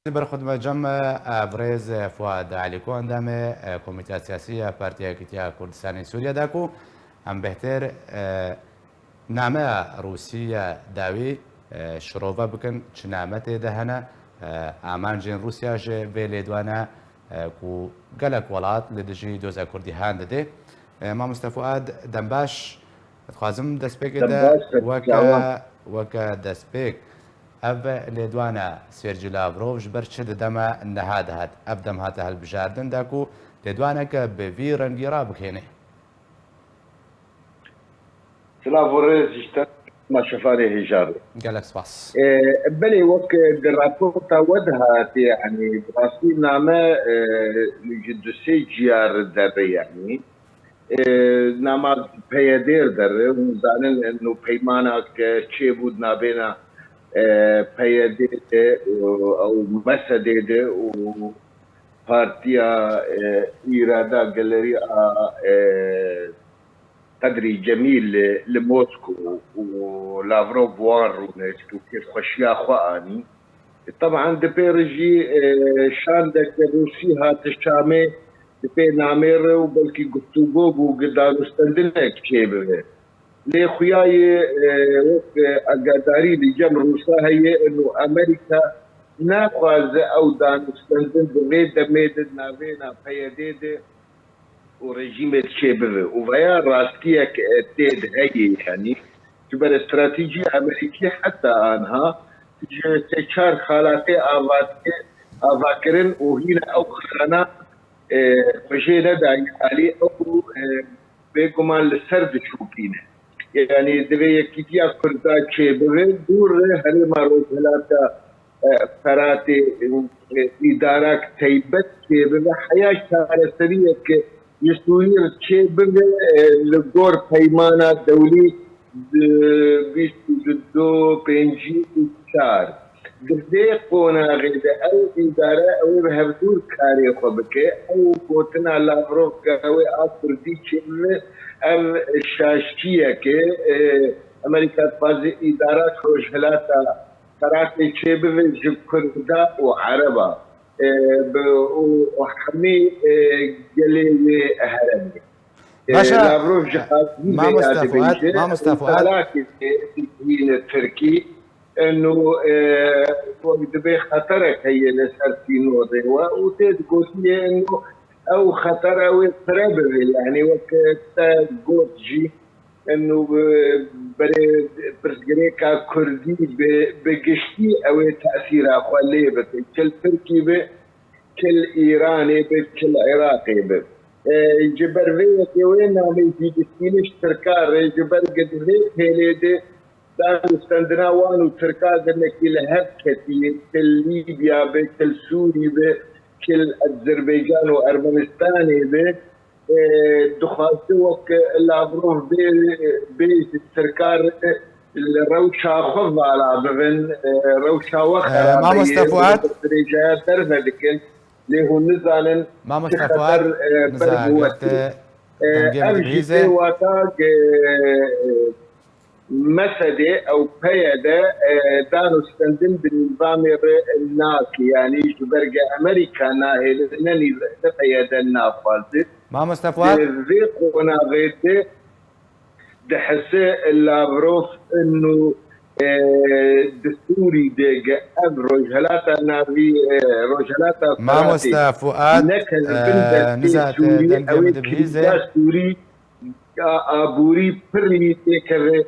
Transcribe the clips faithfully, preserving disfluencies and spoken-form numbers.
Ber xwe dime cem, e, birêz Fuad Elîko, endamê, e, Komîteya Siyasî ya Partiya Yekîtiya Kurdistanê Sûriye de ku em bêhtir, e, nameya Rûsî ya dawî, e, şirove bikin, çi name tê de hene, e, amancên Rûsya ji vê lêdwana, e, ku gelek welat li dijî doza Kurdî han didê. E, Mamoste Fuad, dem baş. Dixwazim destpêkê de weke, weke destpêk, ev lêdwana Sergî Lavrov ji ber çi di dema niha de hat? Ev dem hate hilbijardin da ku lêdwaneke bi vî rengî rabikêne. Silav û rêz ji te, ma şefanê hêja re. Gelek spas. E, belê, wek di raporta we de hatê, yanî bi rastî name, e, ji du sê ciyar derê, yanî. E, nama P Y D derê, hûn zanin, eno peymana ke çêbû di navêna, e, P Y D de û, û M S D de û Partiya, e, Îrada Gelerî a, e, Qedrî Cemîl li, li Mosko û Lavrov wan rûne, ji ku kêfxweşiya xwe anî. Teban di pê re jî, e, şandeke Rûsî hate Şamê, di pê namê re û belkî guftûgo bû ku danûstendinek çêbibe. Lê xuya ye, e, wek, e, agadarî li cem Rûsa heye, eno Amerîka naxwaze ew danûstendin di vê demê de di navêna P Y D de û rejîmê çêbibe. Û veya rastiyek, e, tê de heye, yanî ji ber stratejî Amerîkî heta anha ji sê çar xalatê ava dike, ava kirin û hîna ew xalana, e, xwe jê nedayî alî ew, e, bêguman li ser diçûkîne. Yanî divê yekîtiya Kurda çêbibe, dûr herêma Rojhilata, e, Feratê, e, îdarak teybet çêbibe, heya çareseriyeke ji Sûriyê re çêbibe, e, li gor peymana dewlî, e, bîst û du, pêncî û çar. Di vê qonaxê de ew îdare ew ê bi hevdûr karê xwe bike. Ew gotina Lavrov ke ew ê a Kurdî çêbibe, ev şaştiyek e. E, Amerîka dixwaze îdara Rojhilata Feratê çêbibe ji Kurda û Ereba, e, bi, û, û hemî, e, gelê wê heremê. E, Baş e, Lavrov ji e, xazî vê ya Mamoste Fuat, dibêje, Mamoste Fuat. Îdarakê dihîne Tirkî, eno, e, wek dibê xeterek heye li ser sînorê we û tê digotiye, eno, ew xeter ew ê pire bibe, yanî wek te got jî, eno, e, berê pirsgirêka Kurdî bi, bi giştî ew ê tesîra xwe lê bike. Çi li Tirkî be, çi li Îranê be, çi li Iraqê be. E, ji ber vê yekê wê namê jî distîne ji Tirka re, ji ber ku di vê pêlê de danûstendina wan û Tirka gelekî li hev ketiye, çi li Lîbya be, çi li Sûrî be, çi li Ezerbaycan û Ermenistanê be. E, dixwaze wek Lavrov bê, bê ji Tirka re li rewşa xwe vala bibin, e, rewşa we E, xerab Mamoste beye, Fuat. Dirêjaya derve dikin. Lê hûn nizanin çi Mamoste xeter, Fuat, e, niza ber bi we gerte tê. E, dengê min ev jî dibihîze. Tê wata, e, Mesedê ew P Y D, e, danûstendin bi nîzamê re nake, yanî ji ber ge Amerîka nahêle, ne nîz-, ne P Y D naxwaze. Mamoste Fuat. Di vê qonaxê de dihese Lavrov ino, e, di Sûrî de ge ev Rojhelata Navî, e, Rojhelata Feratê Mamoste Fuat, neke li bin e, destê niza te Sûrî, dengê ew ê min dibihîze. Krîza Sûrî ya aborî pirî têkeve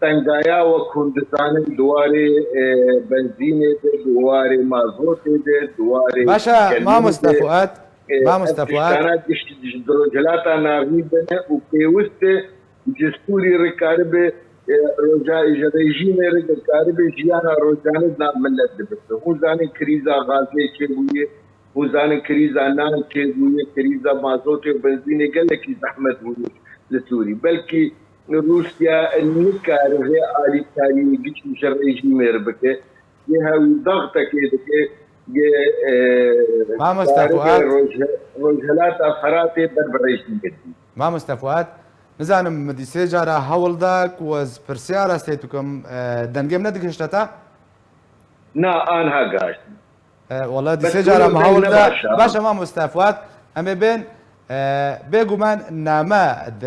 tengaya, wek hûn dizanin, di warê, e, benzînê de, di warê mazotê de, di warê Baş e, gelmînê Mamoste de, Fuat, e, Mamoste ev Fuat. Tiştana gişt ji Rojhilata Navîn de ne û pêwist e ji Sûrî re karibe, e, roja-, ji rejîmê re karibe jiyana rojane di nav milet dibise. Hûn zanin krîza gazê çêbûye, hûn zanin krîza nan çêbûye, krîza mazotê û benzînê gelekî zehmet bûye li Sûrî. Belkî Rûsya nikaribe alîkariyê giş ji rejîmê re bike. Yê hewî daxtekê dike, yê, e, Mamoste karibê Fuat. Roj-, Rojhilata Feratê ber bi rejîmê dî. Mamoste Fuat, nizanim min dî sê cara hewl da ku ez pirsiyara stêt bikim, e, dengê min nedigihişte te? Na, anha gihişt. E, wala dîsê cara me hewl da. Baş e, mamoste Fuat. Em ê bên, e, bêguman name di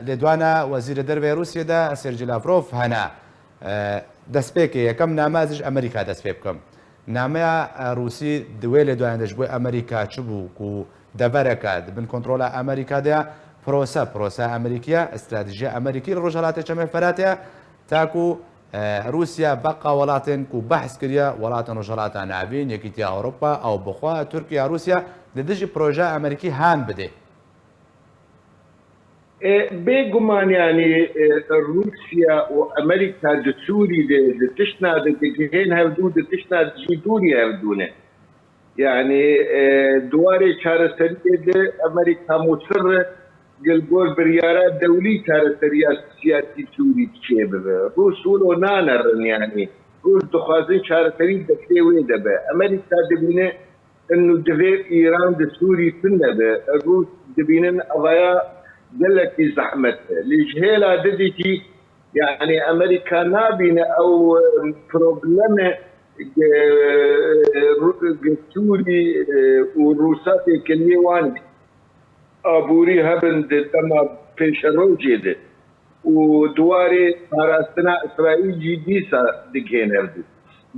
lêdwana Wezîrê Derve Rûsiyê de Sergî Lavrov hene. E, destpêkê yekem name ez ji Amerîka dest pê bikim. Nameya, e, Rûsî di wê lêdwanê de ji bo Amerîka çi bû ku devereke di bin kontrola Amerîka de ye? Prose, prose Amerîkî ye, stratejiya Amerîkî li Rojhelatê Çemê Feratê ye. Ta ku, e, Rûsya beqa welatên ku behs kiriye, welatên Rojhelata Navîn, Yekîtiya Ewropa, ew bixwe Tirkiye, Rûsya li dijî projeya Amerîkî han bidê. E, bêguman, yanî, e, Rûsya û Amerîka di Sûrî de, di tiştna de digihên hevdû, di tiştna de jî dûrî hevdû ne. Yanî, e, di warê çareseriyê de Amerîka musir e, li gor biryara dewlî çareseriya siyasî Sûrî çêbibe. Rûs wilo nanerin, yanî Rûs dixwazin çareserî destê wê de be. Amerîka dibîne inu divê Îran di Sûrî tune be. Rûs dibînin evaya gelekî zehmet e. Lê ji hêla didî jî, yanî Amerîka nabîne ew, e, probleme, e, Rû-, e, Sûrî, e, û Rûsa têkiliyê wan aborî hebin di dema pêşerojê de û di warê parastina Îsraîl jî dîsa digihên hevdû.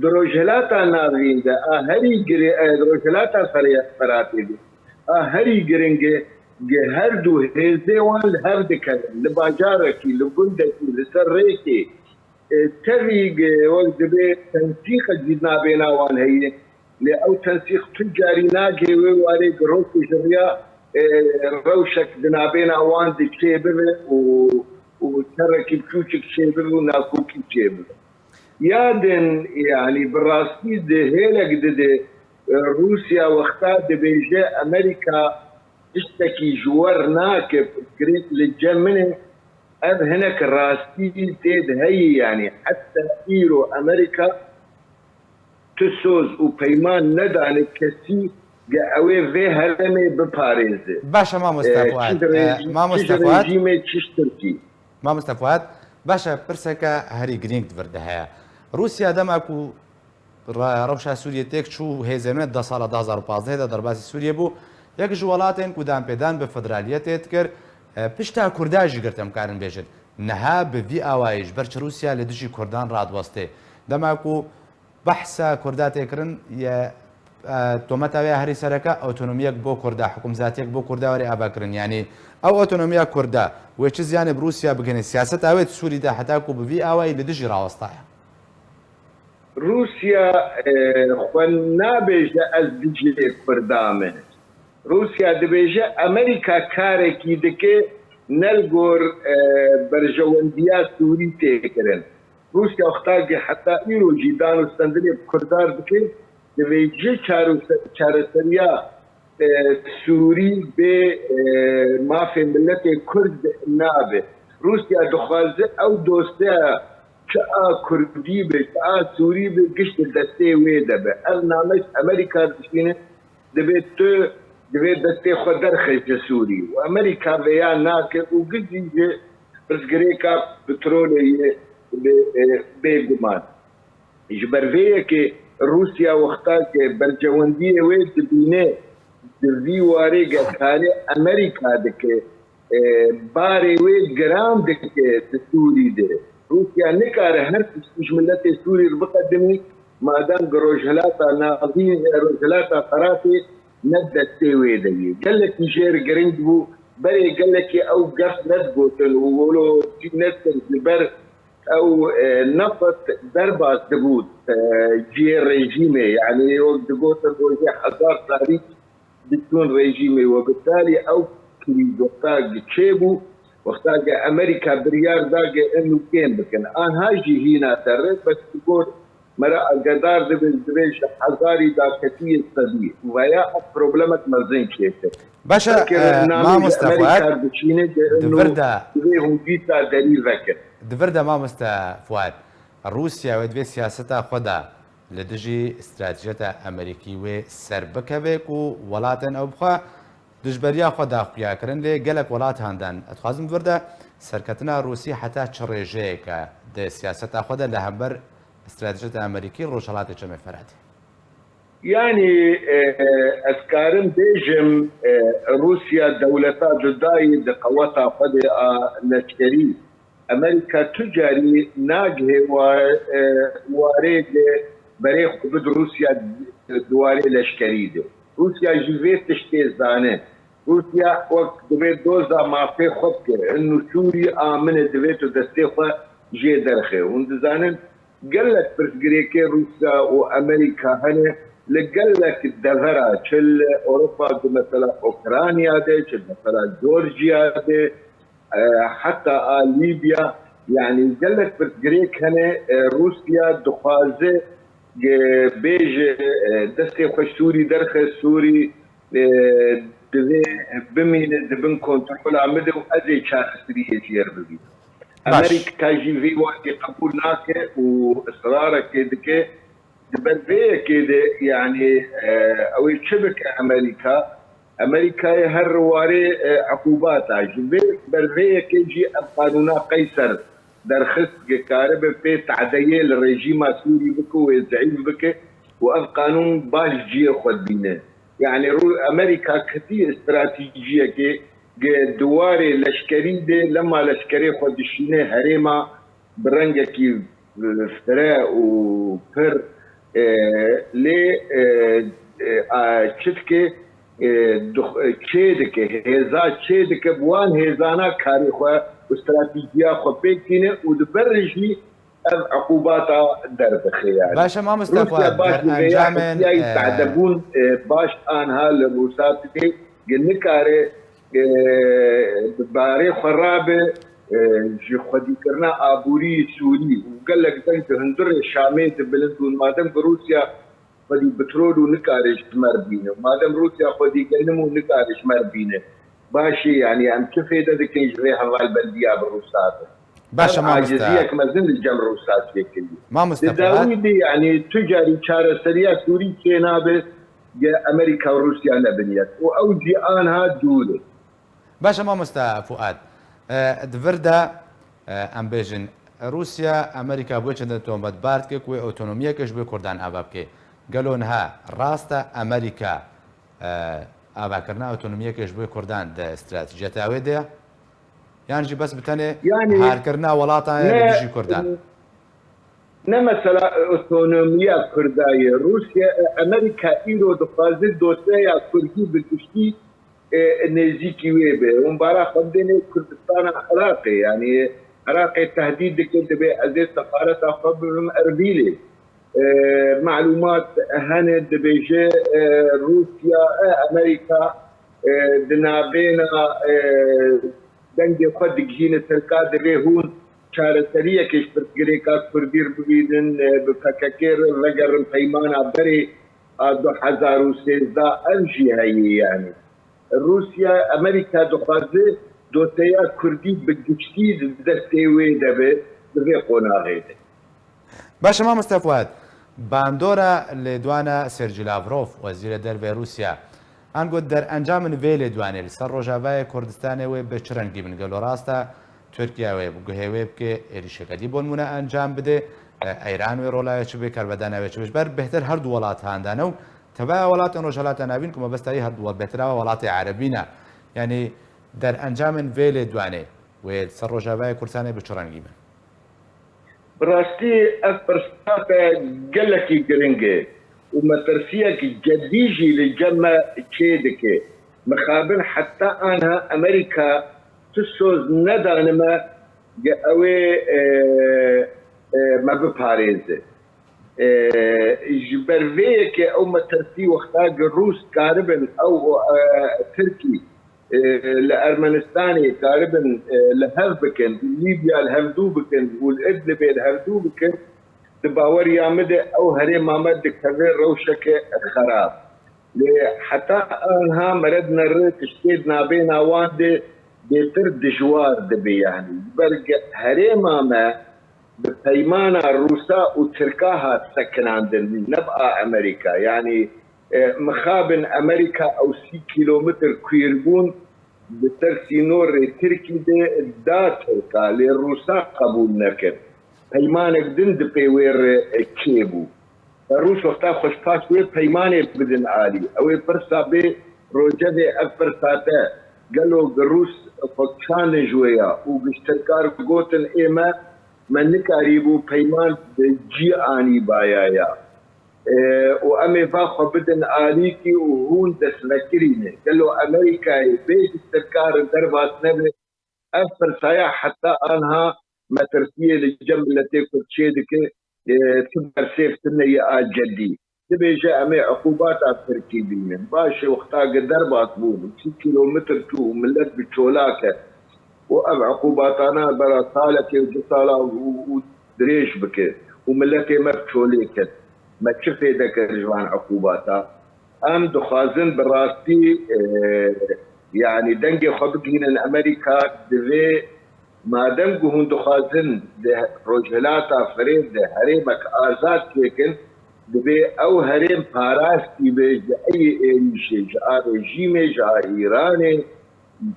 Di Rojhilata Navîn de a herî girê-, e, di Rojhilata Fere-, Feratê de a herî giring e, gi her du hêzê wan li hev dikevin, li bajarekî, li gundekî, li ser rêkê, e, tevî, e, wek dibê tensîqek jî di nabêna wan heye. Lê ew tensîq tu carî nagihê wê warê, girokê ji riya, e, rewşek di nabêna wan de çêbibe û, û şerekî biçûçik çêbibe û nakokî çêbibe. Ya din, yanî bi rastî di hêlek dide, e, Rûsya wexta dibêje Amerîka tiştekî ji we re nake, pirsgirêk li cem min e, ev hinek rastî tê de heye, yanî heta îro Amerîka tu soz û peyman nedane kesî ge ew ê vê herêmê biparêze. Baş e, mamoste Fuat. Çi ji rejî-, e, mamoste Fuat. Çi ji rejîmê, çi ji Tirkî. Mamoste Fuat, baş e, pirseke herî girîng di vir de heye. Rûsya dema ku re-, rewşa Sûriyê têk çû, hêzê me di sala du hazar û pazdeh de derbasî Sûriyê bû. Yek ji welatên ku danpêdan bi federaliyetê dikir, e, pişta Kurda jî girt, em karin bêjin. Niha bi vî awayî ji ber çi Rûsya li dijî Kurdan radiwestê? Dema ku behsa Kurda tê kirin, ye, e, tometa wê ya herî sereke, otonomiyek bo Kurda, hikûmzatiyek bo Kurda were avakirin. Yanî ew otonomiya Kurda wê çi ziyanê bi Rûsya bigihîne? Siyaseta wê di Sûrî de heta ku bi vî awayî li dijî rawestaya. Rûsya, e, xwe nabêje ez dijî Kurda me. Rûsya dibêje Amerîka karekî dike ne li gor, e, berjewendiya Sûrî tê kirin. Rûsya wexta ge heta îro jî dan û stendinê bi Kurdan dike, divê ji çar-, çareseriya, e, Sûrî bê, e, mafê miletê Kurd nabe. Rûsya dixwaze ew dosyeya çi a Kurdî be, çi a Sûrî be, gişt di destê wê de be. Ev name ji Amerîka dişîne, divê tu, divê destê xwe derxe ji Sûrî. Û Amerîka vêya nake û gizî ji pirsgirêka petrolê yê bê, e, bêguman. Ji ber vê yekê Rûsya wexta ke berjewendiyê wê dibîne, di vî warê ge karê Amerîka dike, e, barê wê giran dike di Sûrî de. Rûsya nikare her tiştî ji miletê Sûrî re biqedimî, madem ku Rojhilata Navîn, e, Rojhilata Feratê ne destê wê de ye. Gelekî jê re giring bû, berê gelekî ew gef nedigotin û wilo jî nedikin ji ber ew, e, nefet derbas dibû, e, cihê rejîmê. Yanî wek digotin rojê hezar tarî diçûn rejîmê we. Bi talî ew krîz wexta çêbû, wexta ke Amerîka biryar da ke inu kêm bikin. Anha jî hîna derre, bes digor mera agedar dibe, divê ji hezarî da ketiyê sedî. Veya ev problemek mezin çêkir. Baş e, Belkî e, rênamê ji mamoste Amerîka Fuat, dişîne ke di inu vir de, divê hûn dîsa derî vekin. Di vir de mamoste Fuat, Rûsya wê divê siyaseta xwe de li dijî stratejiyeta Amerîkî wê ser bikeve ku welatên ew bixwe dijberiya xwe daxuya kirin, lê gelek welat handan. Ez dixwazim vir de serketina Rûsî heta çi rêjeyeke di siyaseta xwe de li hember stratejiyeta Amerîkî Rojhelatê Çemê Feratê. Yanî, e, ez karim bêjim, e, Rûsya dewleta dudayî di qeweta xwe de a leşkerî. Amerîka tu carî nagihê wa-, e, warê de berê xwe bid Rûsya di warê leşkerî de. Rûsya jî vê tiştê zane. Rûsya wek divê doza mafê xwe bike. Hin nû Sûrî a min e, divê tu destê xwe jê derxe. Hûn dizanin, gelek pirsgirêkê Rûsya û Amerîka hene li gelek devera, çi li Ewropa, di mesela Ukrayna de, çi mesela Georgia de, e, heta a Lîbya, yanî gelek pirsgirêk hene, e, Rûsya dixwaze, e, bêje, e, destê xwe Sûrî derxe, Sûrî, e, divê bimîne di bin kontrola min de û ez ê çareseriyê jê re bibînim. Baş. Amerîka jî vê watê qebûl nake û israrekê dike. Di ber vê yekê de, yanî, e, ew ê çi bike Amerîka? Amerîkayê her warê, e, eqûbata. Ji vê ber vê yekê jî ev qanûna Qeyser derxist, ke karibe pê tadeyê li rejîma Sûrî bike û wê zeîf bike û ev qanûn baş cihê xwe dibîne. Yanî Rû-, Amerîka ketî stratejiyekê, ke di warê leşkerî de, lema leşkerê xwe dişîne herêma bi rengekî, e, fire û pir, e, lê, e, e, a, çi dike, e, dix-, e, çê dike, hêza çê dike, bi wan hêzana karê xwe û stratejiya xwe pêk tîne û di ber re jî ev eqûbata derdixe yani. Baş e, mamoste Rûsya Fuat, baş der dibêje encamên, hestiyayî e, sadebûn, e, baş anha li Rûsatê nikare, e, bi barê xwe rabe, e, ji xwedîkirina aborî Sûrî û gelek deng di hundirê Şamê dibilind bûn. Madem ku Rûsya xwedî petrol û nikare ji me re bîne, madem Rûsya xwedî genim û nikare ji me re bîne, başê, yanî em çi fêde dikin ji vê hevalbendiya bi Rûsatê? Baş e, ev mamoste. Aciziyek mezin li cem Rûsatê kiriye. Mamoste Di Fuat. dawî de, yanî tu carî çareseriya Sûrî çênabe, ge Amerîka û Rûsya nebin yek. Û ew jî anha dûr e. Baş e, mamoste Fuat. E, di vir de, e, em bêjin, Rûsya Amerîka bo çende tometbar dike ku wê otonomiyeke ji bo Kurdan ava bike. Gelo niha rast e Amerîka, e, avakirina otonomiyeke ji bo Kurdan di stratejiyeta wê de ye? Yan jî bes bi tenê Yanî harkirina welatan ye li ne, dijî Kurdan? Ne mesela otonomiya Kurda ye. Rûsya, e, Amerîka îro dixwaze dosyeya Kurdî bi giştî, e, nêzîkî wê be. Hûn bara xwe bidêne Kurdistana Iraqê. Yanî Iraqê tehdîd dike, dibê ez ê sefareta xwe bibim Erbîlê. E, malûmat hene, dibêje, e, Rûsya, e, Amerîka, e, di navbêna, e, dengê xwe digihîne Tirka, divê hûn çareseriyekê ji pirsgirêka Kurdî re bibînin, e, bi P K K re vegerin peymana berê a du hezar û sêzdeh, ev jî heye yani. Rûsya, Amerîka dixwaze dosyeya Kurdî bi giştî di destê wê de be, di vê qonaxê de. Baş e, mamoste Fuat. Bandora lêdwana Sergî Lavrov, wezîrê dervê Rûsya, an got derencamên vê lêdwanê li ser Rojavayê Kurdistanê wê bi çi rengî bin? Gelo rast e Tirkiye wê bi guhê wê bike, êrîşeke dî bo nimûne encam bide, e, Îran wê rola wê çi bê, karvedana wê çi bê? Ji ber bêhtir her du welat handane û tevahiya welatên Rojhilata Navîn ku mebesta wî her du wel-, bêhtir ava welatê erebî ne. Yanî derencamên vê lêdwanê wê li ser Rojavayê Kurdistanê bi çi rengî bin? Bi rastî ev pirsgirêk gelekî giring e û metirsiyek cedî jî li cem me çêdike. Mixabin heta anha Amerîka tu soz nedane me ge ew ê, e, e, me biparêze. E, ji ber vê yekê ew metirsî wexta ge Rûs karibin ew, e, Tirkî e, li Ermenistanê karibin, e, li hev bikin, Lîbya li hevdû bikin û li Idlibê li hevdû bikin, di baweriya min de ew herêma me dikeve rewşeke xerab. Lê heta anha mere dinere tiştê di navbêna wan de bêtir dijwar dibe, yanî. Ji ber ge-, herêma me bi peymana Rûsa û Tirka hat sekinandin, ne bi a Amerîka. Yanî, e, mixabin Amerîka ew sî kîlometr kûr bûn, bi ser sînorê Tirkî de da Tirka, lê Rûsa qebûl nekir. Peymanek din di pê wê re, e, çêbû. Rûs wexta xwe ji paş wê peymanê bidin alî. Ew ê pirsa bê rojevê ev pirsa te, gelo gi Rûs xwe çandin ji wê ya û gi ji Tirkar gotin ê me, me nikarîbû peyman bi cî anîbaya ya. E, û em ê va xwe bidin alîkî û hûn destnekirî ne. Gelo Amerîkayê bê ji Tirkar derbas nebe? Ev pirsaya heta anha metirsiyê li cem miletê Kurd çê dike, e, tu bersêv tune ye a cedî. Dibêje em ê uqûbata Tirkî bînin. Baş e, wexta ki derbas bûn, çil kîlometr çû û milet bi çola ket û ev uqûbatana bera salekê û du sala û, û dirêj bike û miletê me bi çolê ket. Me çi fêde kir ji van uqûbata? Em dixwazin bi rastî, e, yanî dengê xwe bigihînin Amerîka, divê madem ku hûn dixwazin di Rojhilata Firêv de herêmek azad çêkin, divê ew herêm parastî be ji eyê êrîşê, ji a rejîmê, ji a Îranê,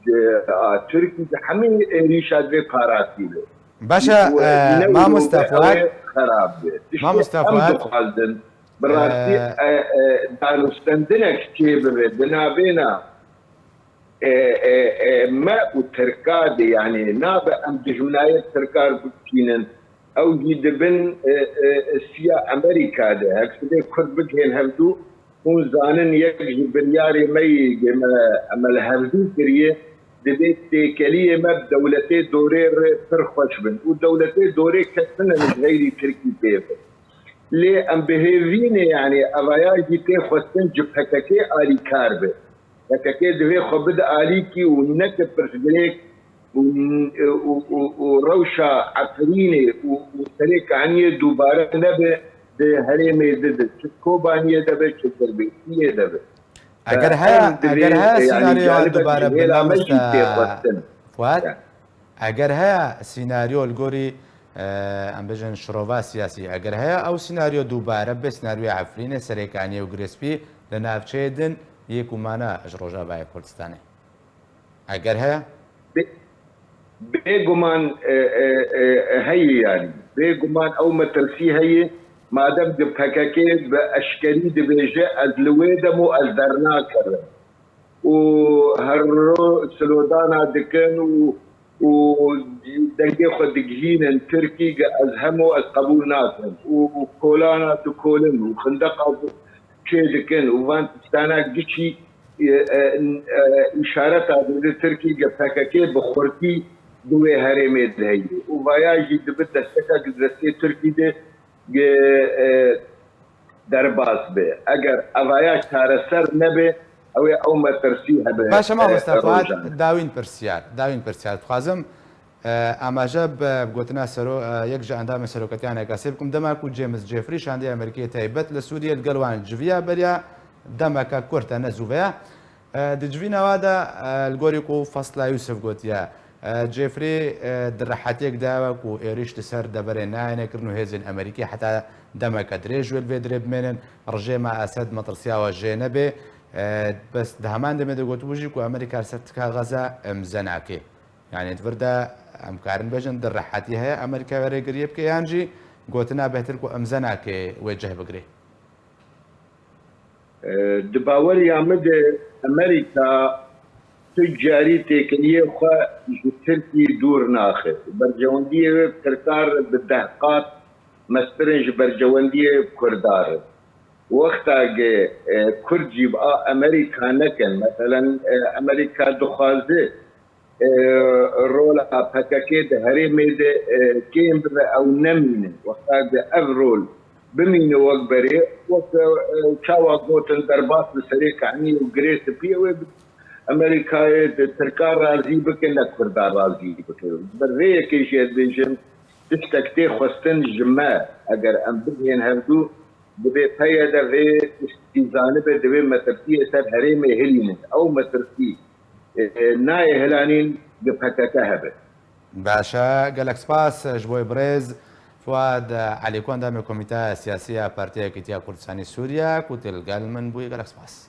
ji a Tirkî, ji hemî êrîşa divê parastî be. Baş e, Û, e, e, ne mamoste wilo be, Fuat. Ew ê xerab be. Tiştê Mamoste em Fuat. Dixwazin, bi rastî, E, e, e, danûstendinek çêbibe di navêna, e, e, e, me û Tirka de, yanî nabe em dijminayet Tirkar bikînin. Ew jî di bin, e, e, siya Amerîka de. Hek sibê Kurd bigihên hevdû, hûn zanin yek ji biryarê me yê ge me, me li hevdû kiriye, divê têkeliyê me bi dewletê dorê re pir xweş bin û dewletê dorê kes tune ji xeyrî Tirkî pê be. Lê em bi hêvî ne, yanî evaya jî tê xwestin ji P K K alîkar be. P K K divê xwe bide alîkî û neke pirsgirêk û, û, û, û rewşa Efrînê û, û Serêkaniyê dubare nebe di herêmê de, de çi Kobaniyê de be, çi Dirbêsiyê de be. Eger Ve heya, em divê, eger heya yanî senaryoya canibek dubare ji bi hêla me jî mamoste tê xwestin. Fuat, Yani. Eger heya senaryo li gorî, e, em bêjin şirova siyasî, eger heya ew senaryo dubare be, senaryoya Efrînê, Serêkaniyê û Girêspî li navçeyê din yê ku mane ji Rojavayê Kurdistanê. Eger heye? Bê-, bêguman, e, e, e, e, heye yanî. Bêguman ew metirsî heye. Madem ki P K K bi eşkerî dibêje, ez li wê dem û ez dernakevim. Û her ro slodana dikin û, û dengê xwe digihînin Tirkî, ge ez hemo ez qebûl nakim. Û, û kolana dikolin û xindeqa çê dikin û van tiştana giçî, e, e, e, îşareta dide Tirkî ge P K K bi xurtî di wê herêmê de heye. Û vaya jî dibe desteka di destê Tirkî de ge, e, derbas be. Eger evaya çareser nebe, ew ê ew metirsî hebe, Baş e, mamoste e, Fuat, rojan. Dawîn pirsiyar, dawîn pirsiyar dixwazim. E, amaje bi gotina sero-, e, yek ji endamên Seroketiya N K S'ê bikim. Dema ku James Jeffrey şandê Amerîkiyê taybet li Sûriyê li gel wan civiya beriya demeke kurt e, ne zû ve ye. E, di civîna wa de, e, li gorî ku Fasla Yusuf gotiye, e, Jeffrey, e, di rehetiyek de ye ku êrîş li ser deverê nayêne kirin û hêzên Amerîkî heta demeke dirêj wê li vê dirê bimênin. Rejêma Esed metirsiya we jê nebe. E, bes di heman demê de gotibû jî ku Amerîka li ser tika Xeze imze nake. Yanî di vir de em karin bêjin di rehetî heye Amerîka wê rêgiriyê bike, yan jî gotina bêhtir ku imze nake wê cih bigire? E, di baweriya min de Amerîka tu carî têkiliyê xwe ji Tirkî dûr naxe. Berjewendiyê wê bi Tirkan re bi deh qat meztir in ji berjewendiyê Kurdan re. Wexta ge, e, Kurd jî bi a Amerîka nekin, meselen, e, Amerîka dixwaze, e, rola P K K di herêmê de, e, kêm bibe, ew nemîne. Wexta ge ev rol bimîne wek berê, wek, e, çawa gotin derbas bi Serêkaniyê û Girê Spî, ew ê bi Amerîkayê di Tirkan razî bike, ne Kurdan razî bike. Bi rêyekê jî ez bêjim, tiştek tê xwestin ji me, eger em bigihên hevdû, Divê P Y D vê tiştî zanibe, divê metirsiyê ser herêmê hilînin. Ew metirsî, e, e, nayê hilanîn, di P K K hebe. Baş e, gelek spas ji bo birêz Fuad Elîko, endamê Komîteya Siyasî ya Partiya Yekîtiya Kurdistanê Sûriye, ku tu li gel min bûyî. Gelek spas.